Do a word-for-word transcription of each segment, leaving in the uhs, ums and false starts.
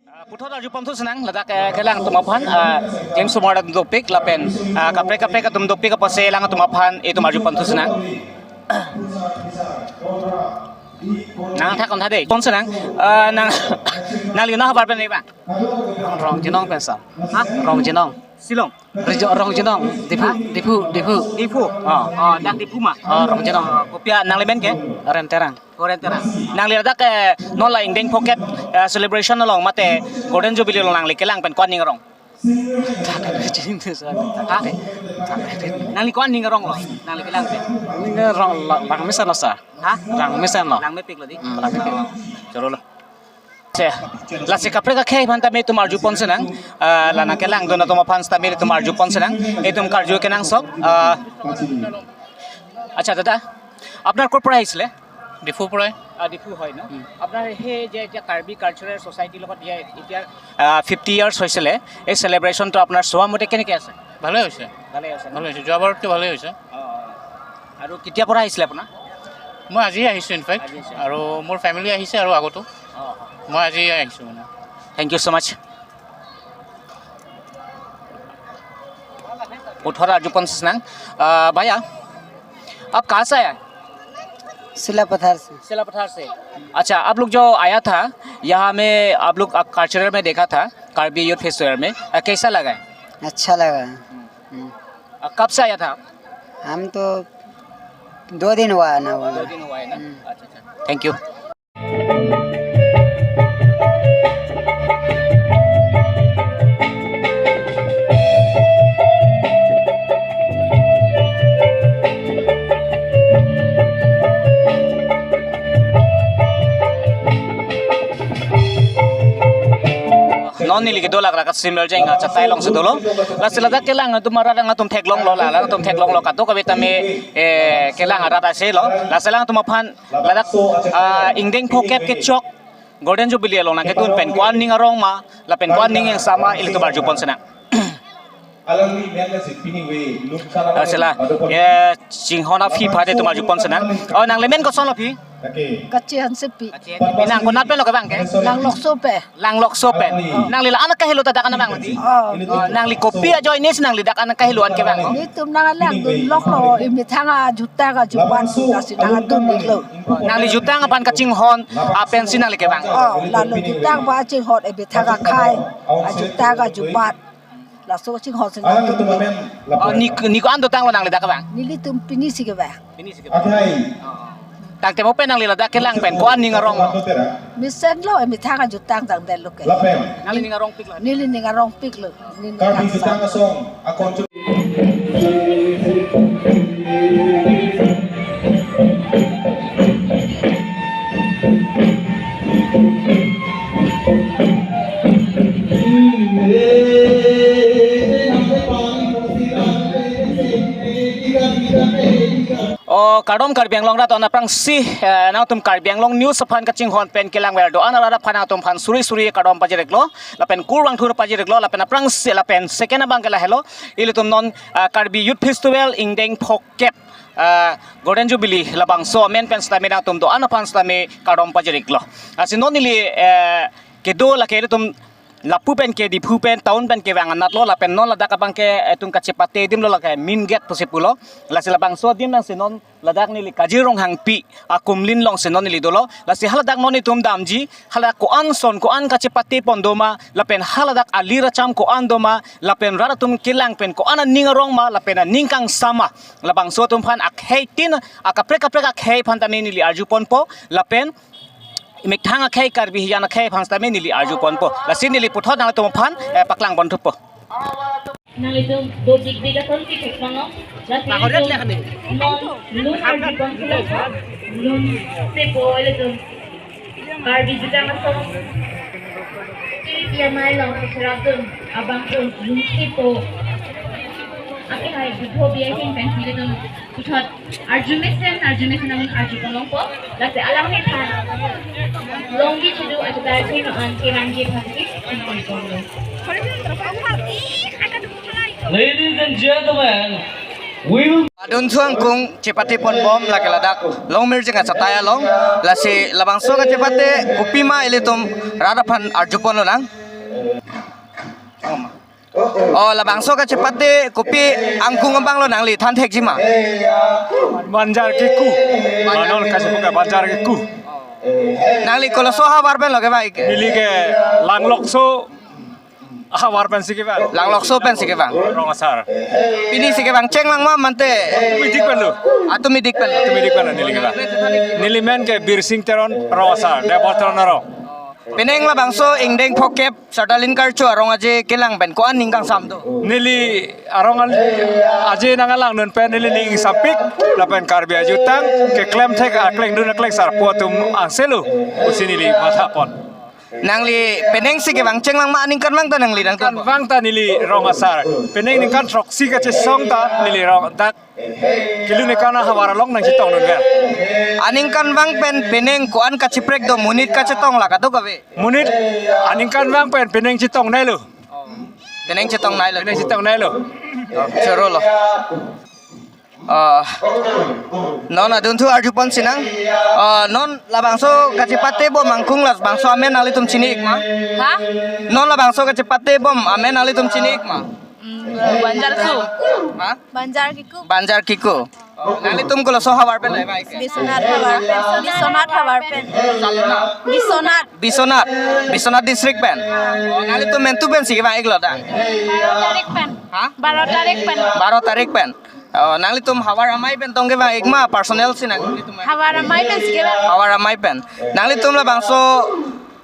Ah, puthot arju ponthu sinang, ladak, eh, kelang atum aphan, ah, klimsomar atum dopik, lapen, ah, kaprek kaprek atum dopik apotsi kelang atum aphan itum arju ponthu sinang. Nang thak kon tha dei. Pon sinang, ah, nang, nangli non havar pen ne bang? Rongjinong pensi. Ha? Rongjinong. Shillong. Rijo Rongjinong, Diphu, Diphu, Diphu. Diphu. Oh. Oh, dak Diphu ma. Oh, Rongjinong. Oh, kopi a nangli men ke? Ren Terang. Koren Terang. Nangli ladak, eh, non la ingdeng phokep, eh, celebration along mate Golden Jubilee along nangli kelang pen ko-an ning arong? Thak, thak, thak, thak. Ha? Nangli ko-an ning arong lo? Nangli kelang pen. Ning arong la, lang mesen lo sir. Ha? Lang mesen lo. Lang mepik lo dei. Hmm, lang mepik. Choro lo. Che. Lasi kaprek akhei aphan tame itum arju pon sinang. Ah, la nangkelangdun atum aphan tame itum arju pon sinang. Itum karju kenangsot. Ah, আচ্ছা দাদা, আপনার ক'ৰ পৰা আহিছিলে? ডিফুৰ পৰাই। আহ, ডিফু হয় ন? উম। আপোনাৰ সেই যে এতিয়া কাৰ্বি কালচাৰেল ছ'চাইটিৰ লগত যে এতিয়া, আহ, ফিফটি ইয়াৰ্ছ হৈছিলে, এই চেলিব্ৰেশ্যনটো আপোনাৰ চোৱা মতে কেনেকৈ আছে? ভালেই হৈছে। ভালেই হৈছে ন? ভালেই হৈছে, যোৱাবাৰতকৈ ভালেই হৈছে। অ, অ। আৰু কেতিয়াৰ পৰা আহিছিলে আপোনাৰ? মই আজি আহিছোঁ ইনফেক্ট। আজি আহিছে। আৰু মোৰ ফেমিলি আহিছে আৰু আগতো। অ, অ। মই আজি আহিছোঁ মানে। Thank you so much. Puthot arju pon sinang. अ, भैया, आप कहाँ से आया है? सिला पथार से। सिला पथार से। अच्छा, आप लोग जो आया था, यहाँ में आप लोग, अ, कल्चरल में देखा था, कार्बी यूथ फेस्टिवल में, अ, कैसा लगा है? अच्छा लगा। हम्म। हम्म। अ, कब से आया था आप? हम तो दो दिन हुआ आना हुआ। दो दिन हुआ है ना? हम्म। अच्छा, अच्छा। Thank you. Non neli kedo lak rak Simrel Jeng achatai alongsi dolo. Lasi ladak kelang atum arat nangtum theklonglo, la nangtum theklonglo, kadokave tame, eh, kelang arat ase lo. Lasi alangtum aphan ladak, ah, ingdeng phokep kechok Golden Jubilee along nangkedun pen ko-an ning arong ma, lapen ko-an ning ingsam ma, ilitum arju pon sinang. Alangli men lasi pini we lut sara. Ah, sila, ya, chinghon aphi aphan itum arju pon sinang. Oh, nangli men koson lo phi? Kachi Hansepi. Kachi Hansepi. Nang konat pen lo kevang ke? Langlokso pen. Langlokso pen. Nangli la-an kahelo ta dak an vang dei? Oh. Oh, nangli kopi ajoine si nangli dak an kahelo an kevang? Nelitum nanglang dunloklo, emethang ajutang ajupat, lasi nangdun iklo. Nangli jutang aphan kachinghon apensi nangli kevang? Oh, lalu jutang aphan chinghon, emethang akhei, ajutang ajupat. Laso chinghon si nangdun. Oh, ne, ne ko-an dotanglo nangli dak kevang? Nelitum pinisi kevang. Pinisi kevang. Oh. Tangte mo pen nangli ladak kelang pen ko-an ning arong? Mesen lo, emethang ajutang tangdet lo ke. Nangli ning arongpik lo. Neli ning arongpik lo. Neli ning arongpik lo. Oh, kardom Karbi Anglong arat, aphrangsi, eh, nangtum Karbi Anglong News aphan kachinghon pen kelangver do-an arat aphan nangtum aphan suri suri kardom pajir-iklo, lapen kurvangthu pajir-iklo, lapen aphrangsi, lapen second abang ke lahelo, ilitum non, eh, Karbi Youth Festival ingdeng phokep, eh, Golden Jubilee labangso amen pen sitame nangtum do-an aphan sitame kardom pajir-iklo. Lasi non neli, eh, kedo lake ilitum lapu pen ke Diphu pen town pen kevang anat lo, lapen non ladak abang ke itum kachepate adim lo, lake main gate pusi pulo. Lasi labangso adim nangsi non ladak neli Kajir Ronghangpi akumlin alongsi non neli dolo. Lasi haladak non itum damji, haladak ko-an ason ko-an kachepate pon do ma, lapen haladak alir acham ko-an do ma, lapen rat atum kelang pen ko-an aning arong ma, lapen aning kangsam ma, labangso atum aphan akheitin, akaprek kaprek akhei aphan tame neli arju ponpo, lapen emethang akhei, Karbi hijan akhei aphan sitame neli arju ponpo. Lasi neli puthot nangtum aphan, eh, paklang ponthupo. Nanglitum do dikdik ason si thekpang lo. Lasi ilitum non lun arju pon pulo. Lun sepo ilitum Karbi jutang ason. Pi amei along cherapdun abang atum lun sepo. Akehai bidho bi ahin pen ilitum puthot arju mesen, arju mesen amun arju ponlongpo, lasi alangliphan longji chedu achatai athengno an kevangji aphan ke chinghon ponlo. Ladies and gentlemen, Adunthu angkung chepate ponbom lake ladak Longmirjeng achatai along, lasi labangso kachepate kopima ilitum rat aphan arjupon lonang. Oh, labangso kachepate kopi angkung abang lo, nangli than thekji ma? Banjar Kiku. Banjar Manon Kiku. Kachepuke Banjar Kiku. Nangli koloso havar pen lo kevang ike? Neli ke Langlokso havar pensi kevang. Langlokso pensi kevang. Rong asar. Pinisi kevang chenglang ma mate? Atum idik pen lo. Atum idik pen lo. Atum idik pen lo neli kevang. Neli men ke Birsing Teron, Rong asar, Debor Teron arong. Penang labangso ingdeng phokep Sartalin Karcho arong aje kelang pen ko-an ning kangsam do? Neli arong al-, aje nang alang nun pen neli ning ingsampik, lapen Karbi ajutang keklem thek aklengdun aklengsarpo atum angse lo pusi neli mathapon. Nangli penangsi kevang chenglang ma, aningkanvang ta nangli nangtum? Aningkanvang ta neli rong asar. Penang ningkan throksi kachesong ta neli rong dak Kilun ekan ahavar along nangchetong dunver. Aningkanvang pen penang ko-an kacheprek do, monit kachetong la kadokave? Monit aningkanvang pen penang chetongnei lo. Penang chetongnei lo. Penang chetongnei lo. Choro lo. Ah, non adunthu arjupon sinang. Ah, non labangso kachepate bom angkung labangso amen nanglitum chini-ik ma? Ha? Non labangso kachepate bom amen nanglitum chini-ik ma? Hmm, Banjar Kiku. Ha? Banjar Kiku. Banjar Kiku. Oh, nanglitum koloso havar pen lo kevang ike? Biswanath havar pen. Biswanath havar pen. Salona? Biswanath. Biswanath. Biswanath district pen. Oh, nanglitum mentu pensi kevang-ik lo dak? Baro tarik pen. Ha? Baro tarik pen. Baro tarik pen. Oh, nanglitum havar amei pen tong kevang-ik ma, personal si nanglitum? Havar amei pensi kevang. Havar amei pen. Nanglitum labangso,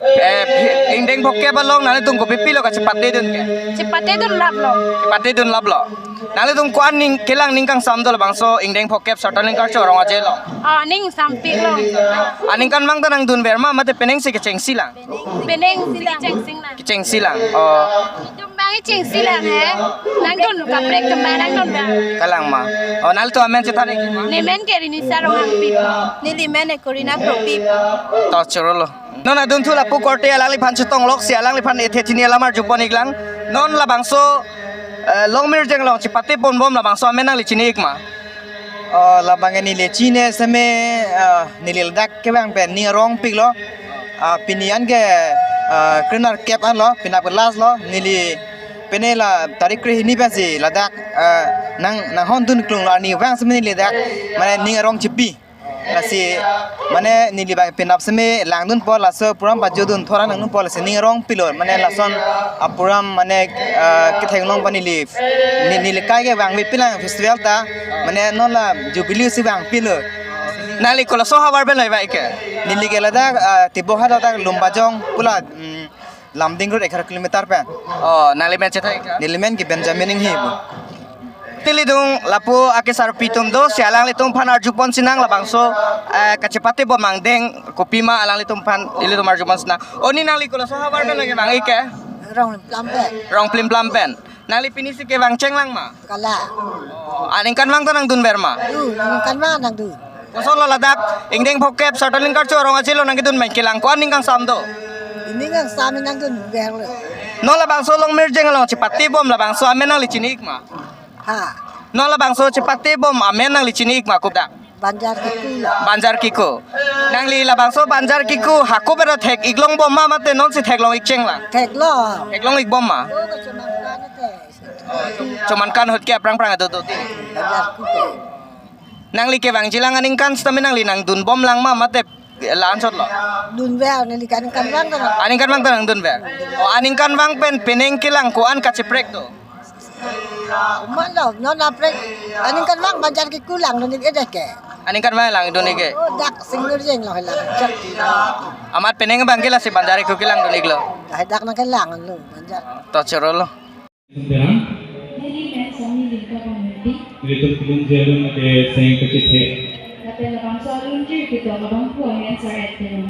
eh, ingdeng phokep along nanglitum kopi pilo kachepate dun ke? Chepate dunlap lo. Chepate dunlap lo. Nanglitum ko-an ning kelang ning kangsam do labangso ingdeng phokep Sartalin Karcho arong aje lo? Oh, ning sampik lo. Aningkanvang ta nangdunver ma, mate penangsi kechengsi lang? Penangsi kechengsi lang. Kechengsi lang. Oh. Itum abang kechengsi lang he. Nangdun kaprek atum abang nangdun abang. Kalang ma. Oh, nanglitum amen chethan-ik ma? Nemen ke Rinisa Ronghangpi. Neli men ke Korina Kropip. To choro lo. Non adunthu lapu korte alangliphan chetong lok si alangliphan ethe chini alam arjupon-ik lang. Non labangso, eh, Longmirjeng along chepate ponbom labangso amen nangli chini-ik ma? Oh, labang ke neli chini seme, ah, neli ladak kevang pen ning arongpik lo. Ah, pini an ke, ah, krenerkep an lo, penap ke last lo, neli pene la tarik krehini pensi ladak, ah, nang, nanghon dun klung lo, arnivang seme neli ladak, mane ning arong chepi. Lasi, mane neli abang penap seme langdunpo, laso program pajodun thora nangdunpo, lasi ning arongpik lo, mane lason, ah, program mane, ah, ketheklong pa neli, ne-, neli kai kevangvepi lang festival ta, mane non la jubilee si vangpik lo. Nangli koloso havar pen lo kevang ike? Neli ke ladak, ah, Tibohat ladak Lumbajong pu la, mm, Lumding Road egharo kilometer pen. Oh, nangli men chethan-ik ma? Neli men ke Benjamin Inghi pu. Tili dung lapu akesarpi atum do, si alanglitum aphan arjupon sinang labangso, eh, kachepate bom angdeng kopima alanglitum aphan ilitum arjupon sinang. Oni, nangli koloso havar pen lo kevang ike? Rongplimplam pen. Rongplimplam pen. Nangli pinisi kevang chenglang ma? Kalang. Oh, aningkanvang ta nangdunver ma? Dun, aningkanvang nangdun. Koson lo ladak ingdeng phokep Sartalin Karcho arong aje lo nangkedun pen, kelang ko-an ning kangsam do? Ning kangsam nangdunver lo. Non labangso Longmirjeng along chepate bom labangso amen nangli chini-ik ma? Ha. Non labangso chepate bom amen nangli chini-ik ma, kudak? Banjar Kiku lo. Banjar Kiku. Nangli labangso Banjar Kiku hako bera thek-ik longbom ma, mate nonsi theklong-ik chenglang? Theklong. Theklong-ik bom ma? Oh, kachoman kan te. Choman kan ahut ke aphrang phrang do do ti. Banjar Kiku. Nangli kevangji lang aningkan setame nangli nangdunbom lang ma, mate la-an chot lo? Dunver, neli ke aningkanvang ta nang. Aningkanvang ta nangdunver. Oh, aningkanvang pen penang kelang ko-an kacheprek do? Oman lo, non aprek, aningkanvang Banjar Kiku langdun-ik ede ke. Aningkanvang langdun-ik ke. Oh, dak Singmirjeng lo lang. Chak. Amat penang abang ke lasi Banjar Kiku langdun-ik lo. Dak nangkelang lo, Banjar. To choro lo. Neli men Sami Lingka Pameti. Nelitum kelun jelo nake seng kecithe. Lapen labangso alunjir kedo abangphu amen sar-et dun.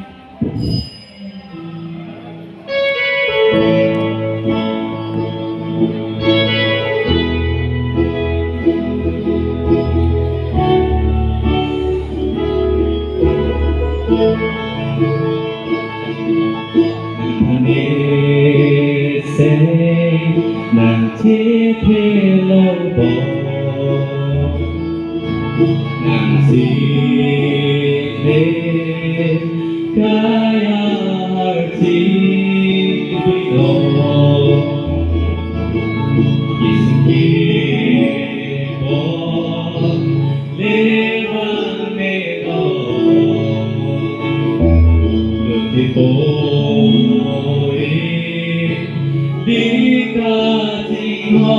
Nang thane se nang chethe lo bo. Sile kaya harti bino. Iski bo levan melo. Luti po i di ka ti ho.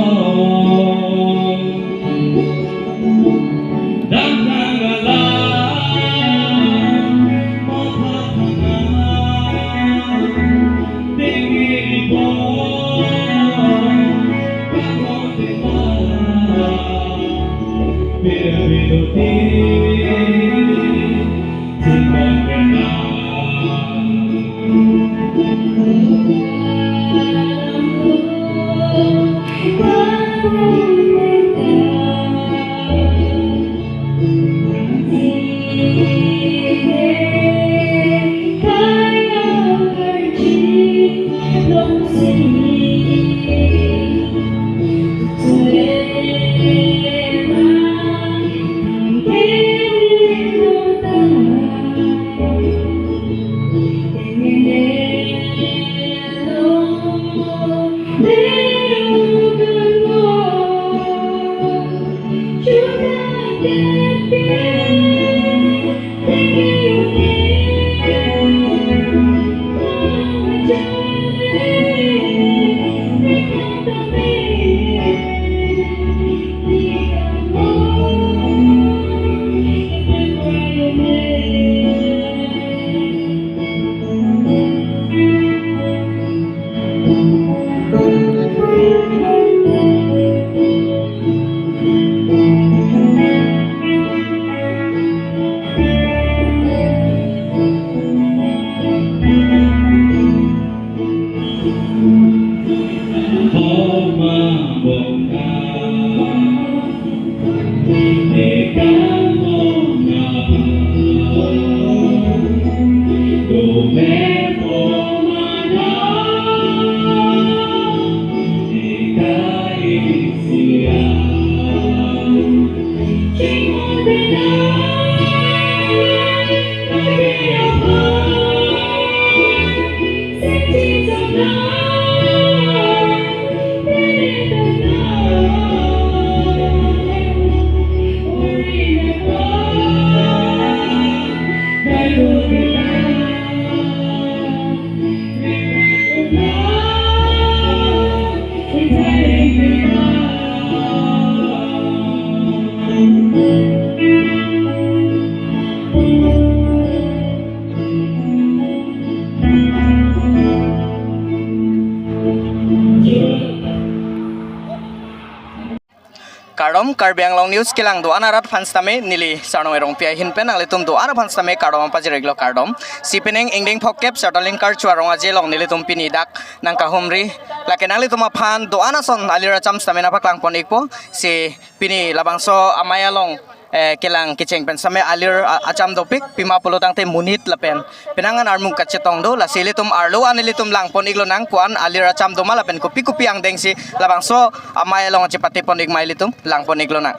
Kardom, Karbi Anglong News kelang do-an arat aphan sitame neli Sarnong Erongpi ahin pen nanglitum do-an aphan sitame kardom pajir-iklo, kardom. Si penang ingdeng phokep Satalin Karchu arong aje along nelitum pini dak nangkahumri. Lake nanglitum aphan do-an ason alir acham sitame nangpaklang pon-ikpo. Si pini labangso amei along, eh, kelang kecheng pen sitame alir a-, acham dopik, pima pulo tangte monit lapen penang an armung kachetong do, lasi ilitum arlo an ilitum lang pon-iklonang, ko-an alir acham doma lapen kopi kopi angdeng si labangso amei along chepate pon-ik ma ilitum lang pon-iklonang.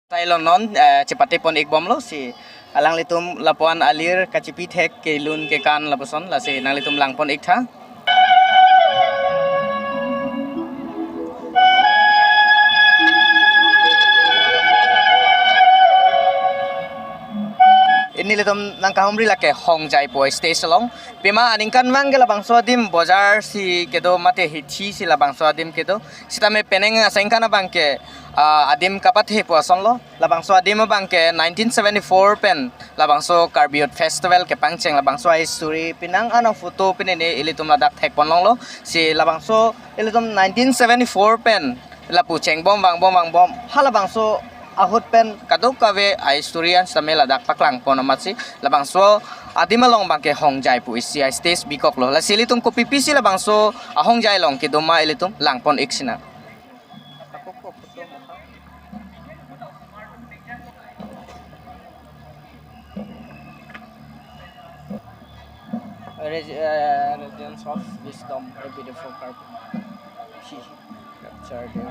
Tailo non, eh, chepate pon-ik bomlo si alanglitum lapuan alir kachepi thek kelun kekan lapuson, lasi nanglitum lang pon-iktha. Pini ilitum nangkahumri lake Hongjai pu stage along. Pima aningkanvang ke labangso adim bojar si kedo mate hithi si labangso adim kedo. Sitame penang asengkan abang ke, ah, adim kapathe pu asonlo. Labangso adim abang ke nineteen seventy-four pen labangso Karbi Youth Festival kepangcheng labangso a-history penang ano photo penene ilitum ladak thek pon longlo. Si labangso ilitum nineteen seventy-four pen lapu chengbom vangbom vangbom halabangso ahut pen kadokave a-history an sitame ladak paklang pon amatsi labangso adim along abang ke Hongjai pu isi a-stage bikoklo. Lasi ilitum kopi pisi labangso a-Hongjai along kedoma ilitum lang pon-ik sinang. Res- uh, Radiance of Wisdom, a beautiful carpet. She captured the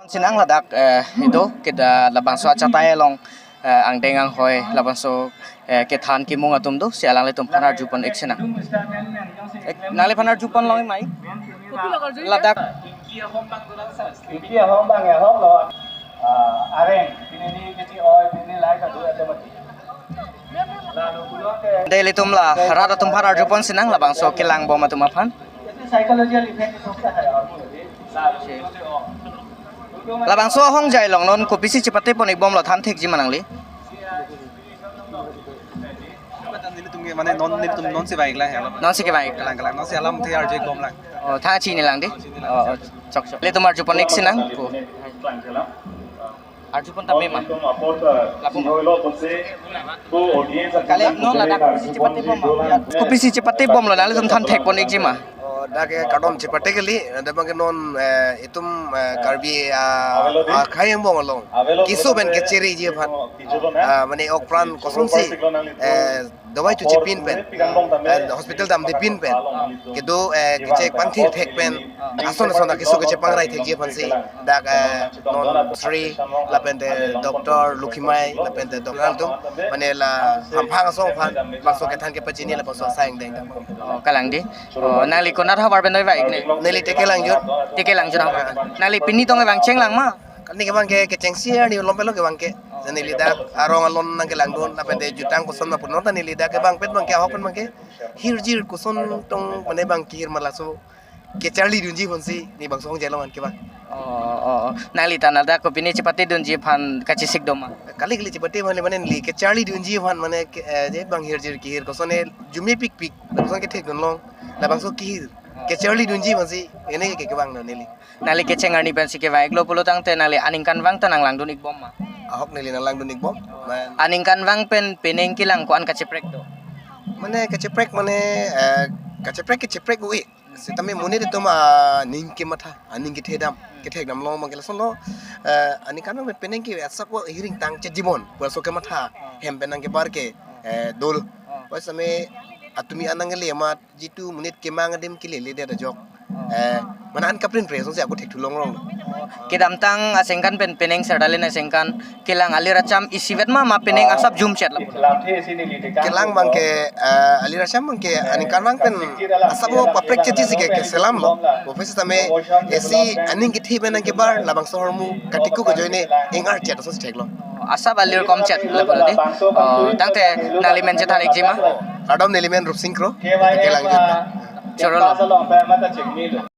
Sinang ladak, eh, itu kita labangso achatai along, eh, angdeng anghoi labangso, eh, kethan kimung atum do, si alanglitum aphan arjupon ik sinang. Ik, nangliphan arjupon long mai. Ladak. Iki ahom bang ya hom lo. Ah, areng, ini ni kecil oi, ini lai kadu ada mati. Lalu pulang ke. Dei ilitum la rat atum aphan arjupon sinang labangso kelang bom atum aphan. Itu psychological effect itu saya aku jadi. Lalu pulang ke, oh. Labangso ahongjai along non kopisi chepate pon ik bomlo, than thekji ma nangli? Nelitum ke mane non, nelitum non si baik lah ya. Non si ke baik. Kelang kelang non si alam the arju ik bomlang. Oh, tha chini lang dei. Oh, oh, chok chok. Ilitum arjupon ik sinang ko. Arjupon tame ma. Lapu ma. Kali non ladak kopisi chepate bom ma. Kopisi chepate bomlo, nanglitum than thekpon ikji ma? Oh, dak ke kardom chepate kali, dak abang ke non, eh, itum, eh, Karbi, ah, akhei angbong along keso pen kecharliji aphan, ah, mane okpran kosonsi, eh, dawai chechepin pen, eh, hospital damdepin pen, kedo, eh, kechek panthir thek pen, ason ason akeso kechepangrai thekji aphansi dak, eh, non Sri, lapente Doctor Lukhimai, lapente Doctor atum, mane la hamphang asong aphan, laso kethan kepachini labangso asai angdeng dam. Oh, kalang dei. Oh, nangli konat havar pen doi va ik ne? Neli Teke Langjut. Teke Langjut havar. Nangli pini tong kevang chenglang ma? Kani kevang ke, kechengsi arni lom pelo kevang ke. Neli dak arong alon nangkelangdun, lapente jutang koson ma punor ta neli dak kevang pet abang ke, ahok pen abang ke hirjir koson tong mane abang kehir ma laso kecharlidunji aphansi ne bangso ahongjai along an kevang. Oh, oh, oh. Nangli ta ladak kopine chepatedunji aphan kachesik do ma? Kali kali chepate aphan le mane neli kecharlidunji aphan mane ke, eh, je abang hirjir kehir koson ne jumepik pik, lapuson kethekdun long, labangso kehir kecharlidunji aphansi, ene ke kevang non neli. Nangli kecheng arni pensi kevang iklo pulo tangte nangli aningkanvang ta nanglangdun ik bom ma? Ahok neli nanglangdun ik bom. Man. Aningkanvang pen penang kelang ko-an kacheprek do? Mane kacheprek mane, eh, kacheprek kacheprek ui. Sitame monit atum aning kematha, aning kethe dam, kethek dam long abang ke lason lo, eh, aningkanvang pen penang ke asap ko hiring tang chet jibon, puaso kematha, hem pen nangkebar ke, eh, dol. Puasitame atumi anang le amat jitu monit kemang adim keleledetjok. Eh, mane an kaprin pre asonsi ako thekthulong rong. Kedamtang aningkan pen penang serdalen aningkan kelang alir acham isivet ma, ma penang asap jumchet lapu? Kelang abang ke, eh, alir acham abang ke aningkanvang pen asap ko paprek chetji si ke keselam lo. Bo aphi sitame isi aning kethe pen nangkebar labangso ahormu katiku kejoine ingarchet ason si theklo. Asap alir komchet lapu dei. Oh, tangte nangli men chethan ikji ma? Kardom, neli men Rupsing Kro, Teke Langjut. Chorolo.